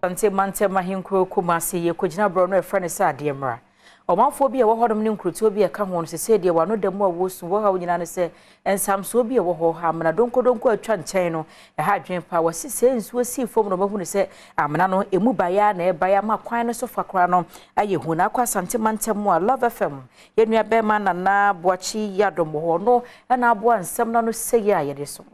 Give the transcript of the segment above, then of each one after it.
Asante mantam ahenkuro Kumase yɛkɔgyina borɔ no ɛfrɛ no sɛ adeɛ mmara. Ɔmanfoɔ bi a ɛwɔ hɔnom ne nkurotoɔ bi a ɛka ho no sesei deɛ wɔano da mu a wɔsu wɔ haw nyinaa ne sɛ nsamsoɔ bi a ɛwɔ hɔ amena donkodonko a atwa nkyɛn no ɛha adwene paa. Wɔse sɛ nsuo sii fam no wɔahunu sɛ amena no ɛmu baeɛ a na ɛbaeɛ ama kwan no so fa koraa no ayɛ hu. Na akɔ Asante mantam mu a Love FM yɛn nua bɛrima Nana Boakye Yiadom wɔ hɔ no ɛna aboa nsɛm no ano sɛyi a yɛde som.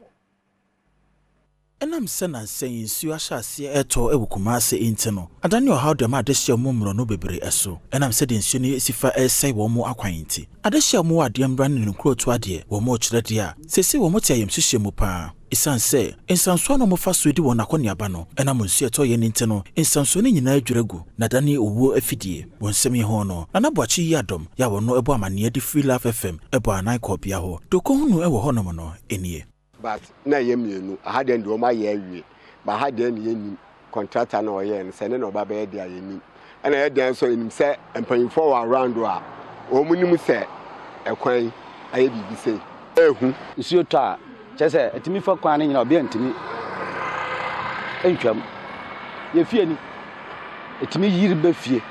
Ɛnam sɛ nnansa yi nsuo ahyɛ aseɛ retɔ wɔ Kumase nti no, adane ɔhaw de ama adehyeɛ mu mmorɔno bebree so. Ɛnam sɛdeɛ nsuo no si fa resɛe wɔn mu akwan nti, adehyeɛ mu wɔ adeɛ mmra ne ne nkurotoɔ adeɛ wɔn rekyerɛ deɛ a, seesei wɔn te ayamhyehyeɛ mu paa. Esiane sɛ nsansoɔ na wɔfa so di wɔn akɔneaba no, ɛnam nsuo a ɛtɔeɛ no nti no, nsansoɔ no nyinaa adwiri agu na adane owuo afidie. Wɔ nsɛm yi ho no, Nana Boakye Yiadom yɛ a ɔno bɔ amanneɛ de firi Love FM bɔ anan kɔɔ bea hɔ de ɔkɔhunuu wɔ hɔnom no nie. But na ɛyɛ mienu, aha deɛ no deɛ wɔn ayɛ awie, but aha deɛ no yɛnnim contractor no a ɔyɛɛ no sɛ ne na ɔba bɛyɛ deɛ a yɛnnim. Ɛna yɛ dan nso yɛnim sɛ mpanyinfoɔ wɔ around a wɔn nim sɛ ɛkwan yi ayɛ biribi sei. Ɛhu. Nsuo tɔ a, kyerɛ sɛ ɛtumi fa kwan no nyinaa, obiara ntumi ntwam. Yɛ fie ni, ɛtumi yiri bɛ fie,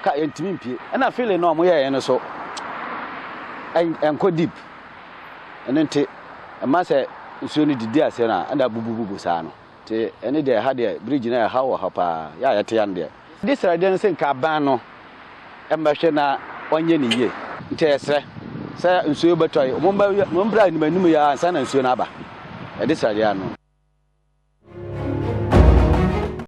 ka yɛntumi mpie. Ɛna feeling no a wɔyɛeɛ no so, ɛnkɔ deep. Ɛno nti, ɛma sɛ nsuo no didi aseɛ no a, ɛna abubububu saa no. Nti ɛno deɛ ɛha deɛ bridge no ɛhaw wɔ ha paa. Yɛ a yɛte ha no deɛ. De sradeɛ no sɛ nka aban no mmɛhwɛ na wɔnyɛ no yie. Nti yɛsrɛ sɛ nsuo yi bɛtɔ yi, wɔmmra anim anim yi ara ansa na nsuo no aba. Yɛde sradeɛ ano.